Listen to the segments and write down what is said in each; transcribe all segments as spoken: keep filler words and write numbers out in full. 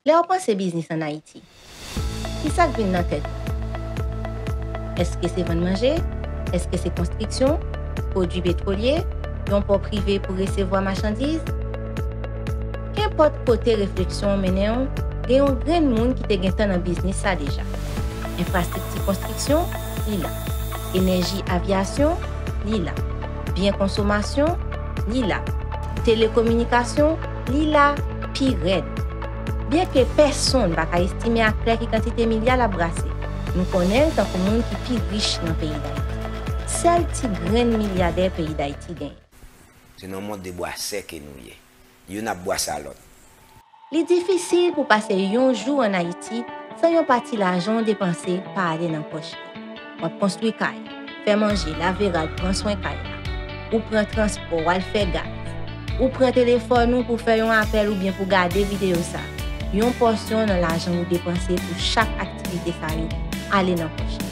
Lè w panse biznis ann Ayiti, ki sa k vin nan tèt ou? Èske se vann manje? Èske se konstriksyon? Pwodui petwolye? Yon pò prive pou resevwa machandiz? Kenpòt kote refleksyon w mennen w, gen yon grenn moun ki te gentan nan biznis sa deja. Enfrastrikti konstriksyon, li la. Enèji avyasyon, li la. Byen konsomasyon, li la. Telekominikasyon, li la pi rèd. Byenke pèsonn pa ka estime aklè ki kantite milya l ap brase, nou konnen l tankou moun ki pi rich nan peyi Dayiti. Sèl ti grenn milyadè peyi Dayiti genyen. Se nan yon mond de bwa sèke nou ye. Youn ap bwase a lòt. Li difisil pou pase yon jou ann Ayiti san yon pati lajan w depanse pa ale nan pòch li. W ap konstwi kay, fè manje, lave rad, pran swen kay la. Ou pran transpò, w al fè gaz. Ou pran telefòn ou pou fè yon apèl oubyen pou gade videyo sa. Yon pòsyon nan lajan ou depanse pou chak aktivite sa yo ale nan pòch li.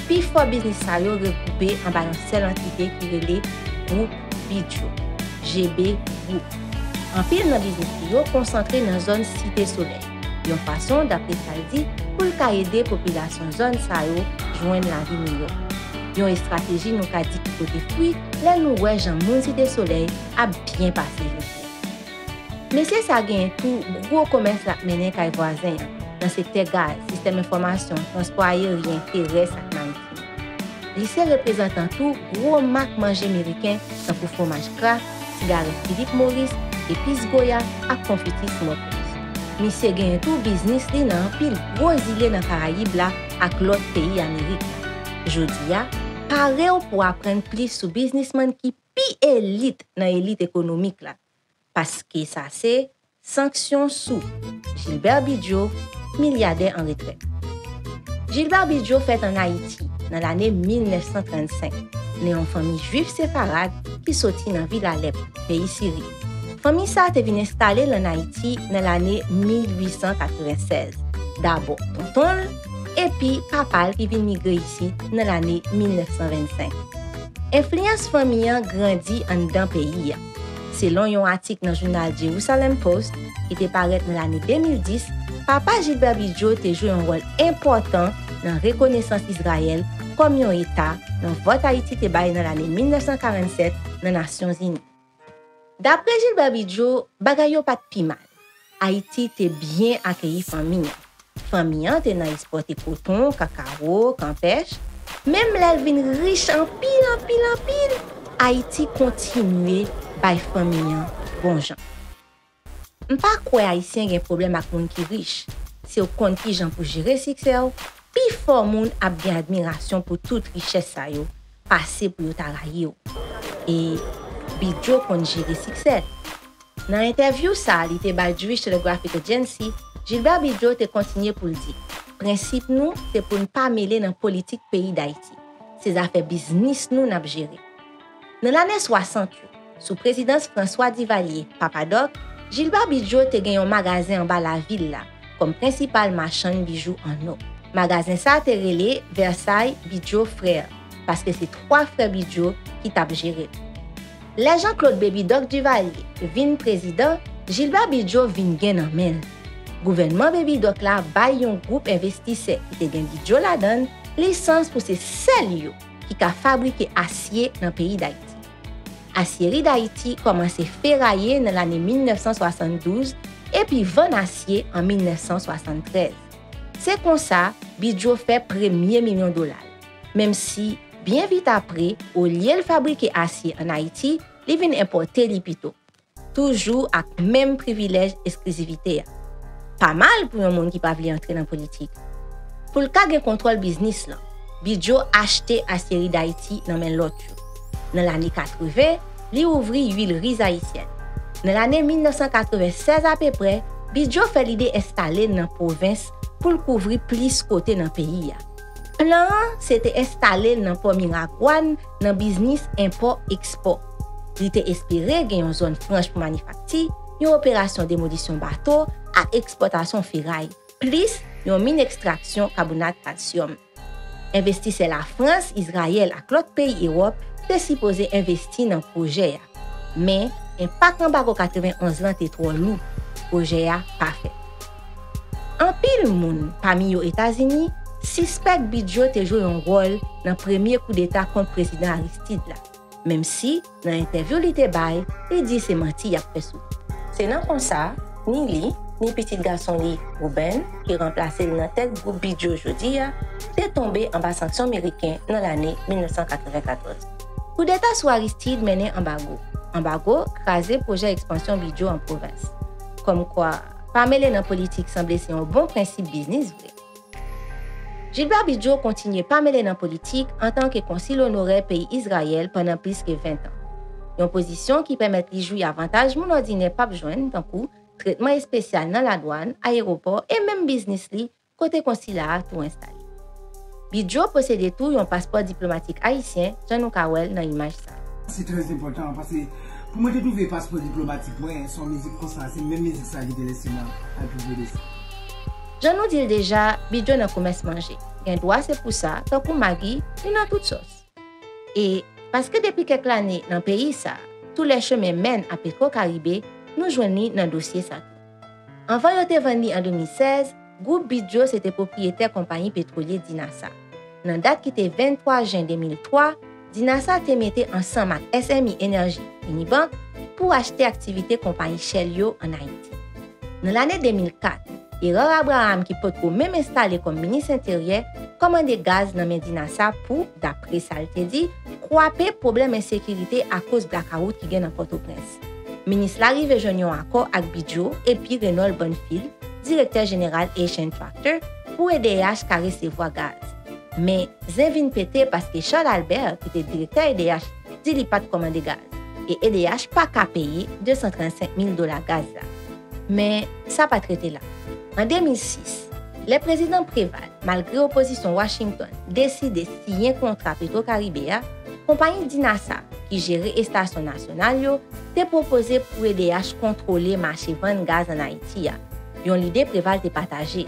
Pifò biznis sa yo regwoupe anba yon sèl antite ki rele Gwoup Bidjo, G B Group. Anpil nan biznis li yo konsantre nan zòn Site Solèy, yon fason, dapre sa l di, pou l ka ede popilasyon zòn sa yo jwenn lavi miyò. Yon estrateji nou ka di ki pote fwi lè nou wè jan moun Site Solèy ap byen pase jodi a. Mesye sa genyen tou gwo komès l ap mennen kay vwazen an, nan sektè gaz, sistèm enfòmasyon, transpò ayeryen, terès ak maritim. Li se reprezantan tou gwo mak manje meriken tankou fwomaj Kraft, sigarèt Philip Morris, epis Goya ak konfiti Smuckers. Misye genyen tou biznis li nan anpil gwo zile nan Karayib la ak lòt peyi Amerik la. Jodi a, pare w pou w aprann plis sou biznismann ki pi elit nan elit ekonomik la. Paske sa se Sanksyon sou Gilbert Bidjo, milyadè an retrèt. Gilbert Bidjo fèt ann Ayiti nan lane mil nèf san trannsenk, nan yon fanmi jwif sefarad ki soti nan vil Alèp, peyi Siri. Fanmi sa a te vin enstale l ann Ayiti nan lane mil ui san katrevennsèz. Dabò tonton l, epi papa l ki vin migre isit nan lane mil nèf san vennsenk. Enfliyans fanmi an grandi anndan peyi a. Selon yon atik nan jounal Jerusalem Post ki te parèt nan lane de mil dis, papa Gilbert Bidjo te jwe yon wòl enpòtan nan rekonesans Izrayèl kòm yon eta nan vòt Ayiti te bay nan lane mil nèf san karannsèt nan Nasyonzini. Dapre Gilbert Bidjo, bagay yo pa t pi mal. Ayiti te byen akeyi fanmi an. Fanmi an te nan espòte koton, kakawo, kanpèch. Menm lè l vin rich anpil, anpil, anpil, Ayiti kontinye bay fanmi an bon jan. M pa kwè Ayisyen gen pwoblèm ak moun ki rich. Si w konn kijan pou jere siksè w, pifò moun ap gen admirasyon pou tout richès sa yo, pase pou yo ta rayi w. E Bidjo konn jere siksè l. Nan entèvyou sa a li te bay Jewish Telegraphic Agency, Gilbert Bidjo te kontinye pou l di, prensip nou se pou n pa mele nan politik peyi Dayiti. Se zafè biznis nou n ap jere. Nan lane swasant yo, sou prezidans François Duvalier, Papa Doc, Gilbert Bidjo te gen yon magazen anba lavil la kòm prensipal machann bijou an nò. Magazen sa a te rele Versailles Bidjo Frères, paske se twa frè Bidjo ki t ap jere l. Lè Jean-Claude Baby Doc Duvalier vin prezidan, Gilbert Bidjo vin gen nan men l. Gouvènman Baby Doc la bay yon gwoup envestisè ki te gen Bidjo ladan l lisans pou se sèl yo ki ka fabrike asye nan peyi Dayiti. Asyeri Dayiti kòmanse feraye nan lane mil nèf san swasanndouz epi vann asye an mil nèf san swasanntrèz. Se konsa, Bidjo fè premye milyon dola l. Menm si, byen vit apre, olye l fabrike asye ann Ayiti, li vin enpòte li pito. Toujou ak menm privilèj esklizivite a. Pa mal pou yon moun ki pa vle antre nan politik. Pou l ka gen kontwòl biznis lan, Bidjo achte Asyeri Dayiti nan men lòt yo. Nan lane katreven, li ouvri Huileries Haïtiennes. Nan lane mil nèf san katreven sèz apeprè, Bidjo fè lide enstale l nan pwovens pou l kouvri plis kote nan peyi a. Plan an se te enstale l nan pò Miragwàn nan biznis enpò-ekspò. Li te espere gen yon zòn franch pou manifakti, yon operasyon demolisyon bato ak ekspòtasyon feray, plis yon min ekstraksyon kabonat kalsyòm. Envestisè Lafrans, Izrayèl ak lòt peyi Ewòp te sipoze envesti nan pwojè a. Men, enpak anbago katreven onz lan te twò lou. Pwojè a pa fèt. Anpil moun, pami yo Etazini, sispèk Bidjo te jwe yon wòl nan premye koudeta kont Prezidan Aristide la, menm si, nan entèvyou li te bay, li di se manti y ap fè sou li. Se nan konsa, ni li, ni pitit gason li, Ruben, ki ranplase l nan tèt gwoup Bidjo jodi a, te tonbe anba sanksyon meriken nan lane mil nèf san katrevenkatòz. Koudeta sou Aristide mennen anbago. Anbago kraze pwojè ekspansyon Bidjo an pwovens. Kòmkwa, pa mele nan politik sanble se yon bon prensip biznis vre. Gilbert Bidjo kontinye pa mele nan politik antanke konsil onorè peyi Izrayèl pandan plis ke ven tan. Yon pozisyon ki pèmèt li jwi avantaj moun òdinè p ap jwenn, tankou tretman espesyal nan ladwàn, ayewopò e menm biznis li, kote konsila a tou enstale. Bidjo posede tou yon paspò diplomatik ayisyen, jan nou ka wè l nan imaj sa a. Se trè enpòtan, paske pou mwen te twouve paspò diplomatik mwen, se yon mizik konsa, se menm mizik sa ki te lese mwen al pi pre de sa. Jan nou di l deja, Bidjo nan komès manje. Gen dwa se pou sa, tankou Magi, li nan tout sòs. E paske depi kèk lane nan peyi sa, tous les chemins mènent à Petro Caribe, nou jwenn li nan dosye sa tou. Anvan yo te vann li an de mil sèz, gwoup Bidjo se te pwopriyetè konpayi petwolye Dinasa. Nan dat ki te venntwa jen de mil twa, Dinasa te mete ansanm ak S M I Energy, Unibank, pou achte aktivite konpayi Shell yo ann Ayiti. Nan lane de mil kat, Erard Abraham, ki potko menm enstale kòm minis enteryè, kòmande gaz nan men Dinasa pou, dapre sa l te di, kwape pwoblèm ensekirite akoz blakawout ki gen nan Pòtoprens. Minis la rive jwenn yon akò ak Bidjo epi Renold Banfield, direktè jeneral Haitian Tractor, pou E D H ka resevwa gaz. Men, zen vin pete paske Charles Albert, ki te direktè E D H, di li pa t kòmande gaz, e E D H pa ka peye de san trannsenk mil dola gaz la. Men, sa pa t rete la. An de mil sis, lè Prezidan Préval, malgre opozisyon Washington, deside siyen kontra Petro Caribe a, konpayi Dinasa, ki jere estasyon nasyonal yo, te pwopoze pou E D H kontwole mache vann gaz ann Ayiti a, yon lide Préval te pataje.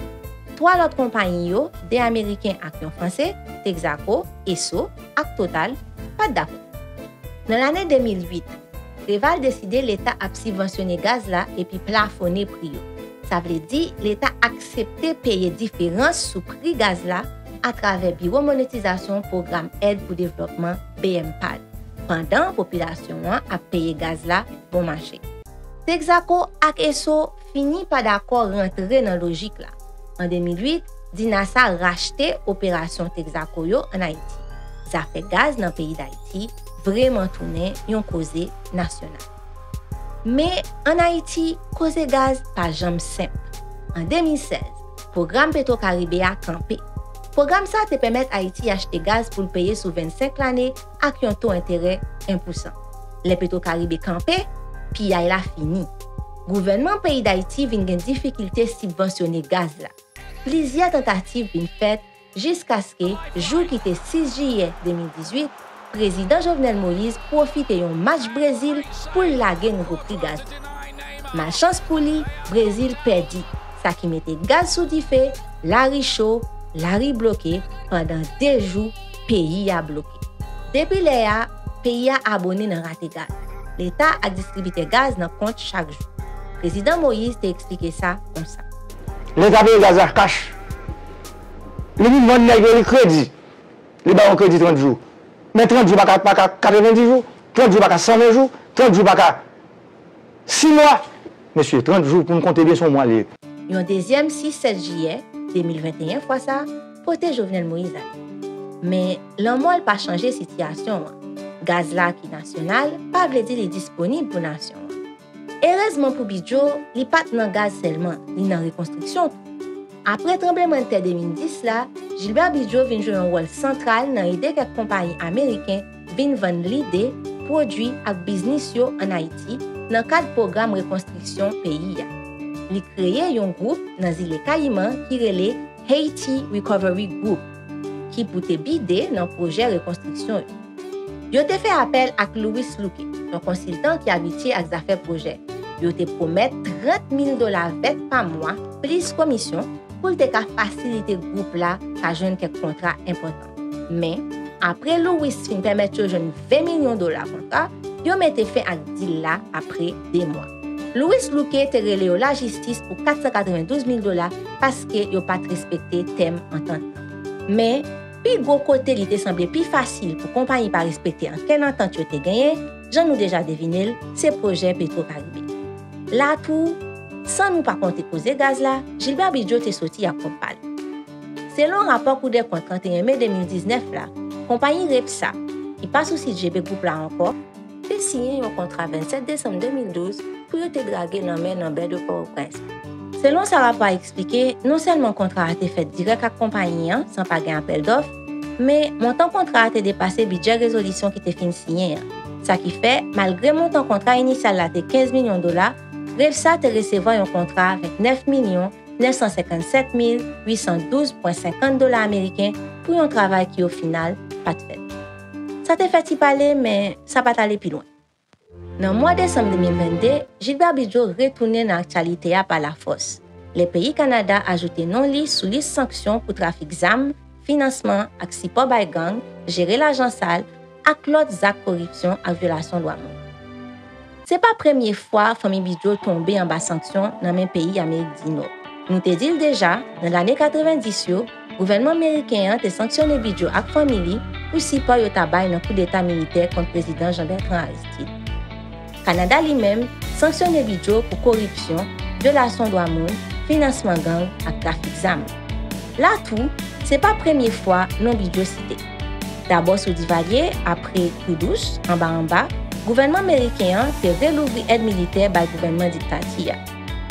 Twa lòt konpayi yo, de ameriken ak yon franse, Texaco, Esso ak Total, pa t dakò. Nan lane de mil uit, Préval deside Leta ap sibvansyone gaz la epi plafone pri yo. Sa vle di Leta aksepte peye diferans sou pri gaz la atravè Biwo Monetizasyon Pwogram Èd pou Devlòpman, B M PAD, pandan popilasyon an ap peye gaz la bon mache. Texaco ak Esso fini pa dakò rantre nan lojik la. An de mil uit, Dinasa rachte operasyon Texaco yo ann Ayiti. Zafè gaz nan peyi Dayiti vreman tounen yon koze nasyonal. Men, ann Ayiti, koze gaz pa janm senp. An de mil sèz, pwogram Petro Caribe a kanpe. Pwogram sa a te pèmèt Ayiti achte gaz pou l peye sou vennsenk lane ak yon to enterè en pousan. Lè Petro Caribe kanpe, piyay la fini. Gouvènman peyi Dayiti vin gen difikilte sibvansyone gaz la. Plizyè tantativ vin fèt jiskaske jou ki te sis jiyè de mil dizuit, Prezidan Jovenel Moïse pwofite yon match Brezil pou l lage nouvo pri gaz la. Malchans pou li, Brezil pèdi, sa ki mete gaz sou dife, lari cho, lari bloke, pandan de jou, peyi a bloke. Depi lè a, peyi a abone nan rate gaz. Leta ak distribitè gaz nan kont chak jou. Prezidan Moïse te eksplike sa konsa. Leta peye gaz la kach. Li vin vann nèg yo li kredi. Li ba yo kredi trant jou. Men trant jou pa ka, pa ka katrevenndis jou. Trant jou pa ka san ven jou. Trant jou pa ka sis mwa. Mesye, trant jou pou n konte byen, se yon mwa li ye. Yon dezyèm sis sèt jiyè de mil venteyen fwa sa a, pote Jovenel Moïse ale. Men, lanmò l pa chanje sitiyasyon an. Gaz la ki nasyonal pa vle di li disponib pou nasyon an. Erezman pou Bidjo, li pa t nan gaz sèlman, li nan rekonstriksyon tou. Apre tranblemanntè de mil dis la, Gilbert Bidjo vin jwe yon wòl santral nan ede kèk konpayi ameriken vin vann lide, pwodui ak biznis yo ann Ayiti nan kad pwogram rekonstriksyon peyi a. Li kreye yon gwoup nan zile Kayiman ki rele Haiti Recovery Group, ki pou te bide nan pwojè rekonstriksyon yo. Yo te fè apèl ak Louis Luque, yon konsiltan ki abitye ak zafè pwojè. Yo te pwomèt trant mil dola vèt pa mwa, plis komisyon, pou l te ka fasilite gwoup la ka jwenn kèk kontra enpòtan. Men, apre Louis fin pèmèt yo jwenn ven milyon dola kontra, yo mete fen ak dil la apre de mwa. Louis Luque te rele yo lajistis pou kat san katrevendouz mil dola paske yo pa t respekte tèm antant lan. Men, pi gwo kote li te sanble pi fasil pou konpayi pa respekte ankenn antant yo te genyen, jan nou deja devine l, se pwojè Petro Caribe. La tou, san nou pa konte koze gaz la, Gilbert Bidjo te soti ak kont pa l. Selon rapò Kou dè Kont trannteyen me de mil diznèf la, konpayi Repsa, ki pa sou sit G B Group la ankò, te siyen yon kontra vennsèt desanm de mil douz pou yo te drage lanmè nan bè de Pòtoprens. Selon sa rapò a eksplike, non sèlman kontra a te fèt dirèk ak konpayi an, san pa gen apèl dòf, men montan kontra a te depase bidjè rezolisyon ki te fin siyen an. Sa ki fè, malgre montan kontra inisyal la te kenz milyon dola, Repsa te resevwa yon kontra vennèf milyon nèf san senkannsèt mil uit san douz pwen senkant dola ameriken pou yon travay ki, o final, pa t fèt. Sa te fè ti pale, men sa pa t ale pi lwen. Nan mwa desanm de mil vennde, Gilbert Bidjo retounen nan aktyalite a pa lafòs, lè peyi Kanada ajoute non li sou lis sanksyon pou trafik zam, finansman ak sipò bay gang, jere lajan sal, ak lòt zak koripsyon ak vyolasyon dwa moun. Se pa premye fwa fanmi Bidjo tonbe anba sanksyon nan men peyi Amerik di Nò. Nou te di l deja, nan lane katrevenndis yo, gouvènman meriken an te sanksyone Bidjo ak fanmi li pou sipò yo ta bay nan koudeta militè kont prezidan Jean Bertrand Aristide. Kanada li menm sanksyone Bidjo pou koripsyon, vyolasyon dwa moun, finansman gang ak trafik zam. La tou, se pa premye fwa non Bidjo site. Dabò sou Divalye, apre Kou Douch, anba anba, gouvènman meriken an te relouvri èd militè bay gouvènman diktati a.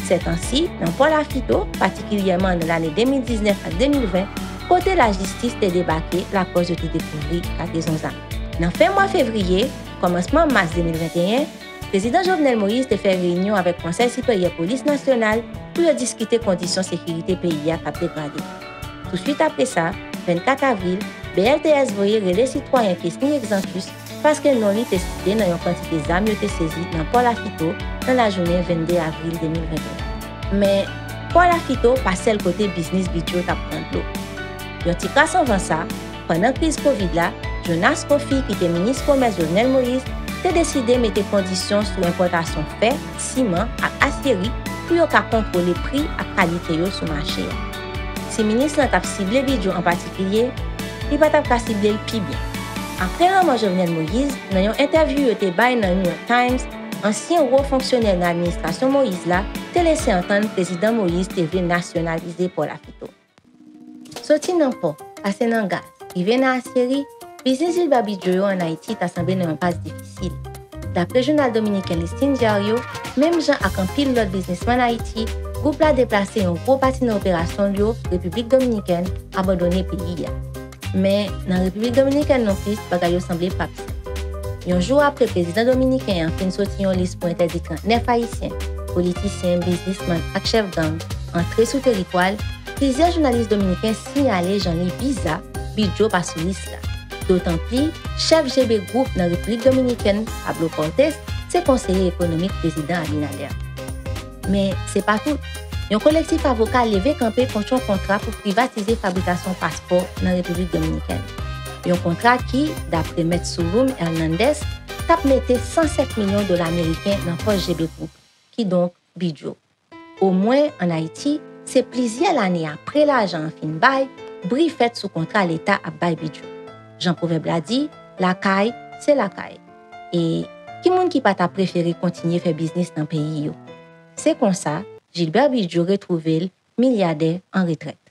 Sètansi, nan Pò Lafito, patikilyèman nan lane de mil diznèf ak de mil ven, kote lajistis te debake lakòz yo te dekouvri kagezon zam. Nan fen mwa fevriye, kòmansman mas de mil venteyen, prezidan Jovenel Moïse te fè reyinyon avèk Konsèy Siperyè Polis Nasyonal pou yo diskite kondisyon sekirite peyi a k ap degrade. Touswit apre sa, vennkat avril, B L T S voye rele sitwayen Kesny Exantus paske non li te site nan yon kantite zam yo te sezi nan Pò Lafito nan lajounen vennde avril de mil venteyen. Men, Pò Lafito pa sèl kote biznis Bidjo t ap pran dlo. Yon ti kras anvan sa, pandan kriz kovid la, Jonas Coffy, ki te minis komès Jovenel Moïse, te deside mete kondisyon sou enpòtasyon fè, siman ak asyeri pou yo ka kontwole pri ak kalite yo sou mache a. Si minis lan t ap sible Bidjo an patikilye, li pa t ap ka sible l pi byen. Apre lanmò Jovenel Moïse, nan yon entèvyou yo te bay nan New York Times, ansyen wo fonksyonè nan administrasyon Moïse la te lese antann prezidan Moïse te vle nasyonalize Pò Lafito. Soti nan pò, pase nan gaz, rive nan asyeri, biznis Gilbert Bidjo yo ann Ayiti ta sanble nan yon pas difisil. Dapre jounal dominiken Listín Diario, menm jan ak anpil lòt biznismann Ayiti, gwoup la deplase yon gwo pati nan operasyon l yo Repiblik Dominikèn, abandone peyi a. Men, nan Repiblik Dominikèn non plis, bagay yo sanble p ap senp. Yon jou apre prezidan dominiken an fin soti yon lis pou entèdi trannèf Ayisyen, politisyen, biznismann ak chèf gang, antre sou teritwa l, plizyè jounalis dominiken siyale jan li biza Bidjo pa sou lis la. Dotanpli, chèf G B Group nan Repiblik Dominikèn, Pablo Cortés, se konseye ekonomik prezidan Abinader. Men, se pa tout. Yon kolektif avoka leve kanpe kont yon kontra pou privatize fabrikasyon paspò nan Repiblik Dominikèn. Yon kontra ki, dapre mèt Souloum Hernandez, t ap mete san sèt milyon dola ameriken nan pòch G B Group, kidonk Bidjo. Omwen, ann Ayiti, se plizyè lane apre lajan an fin bay, bri fèt sou kontra Leta ap bay Bidjo. Jan pwovèb la di, lakay, se lakay. E ki moun ki pa ta prefere kontinye fè biznis nan peyi yo? Se konsa, Gilbert Bidjo retwouve l milyadè an retrèt.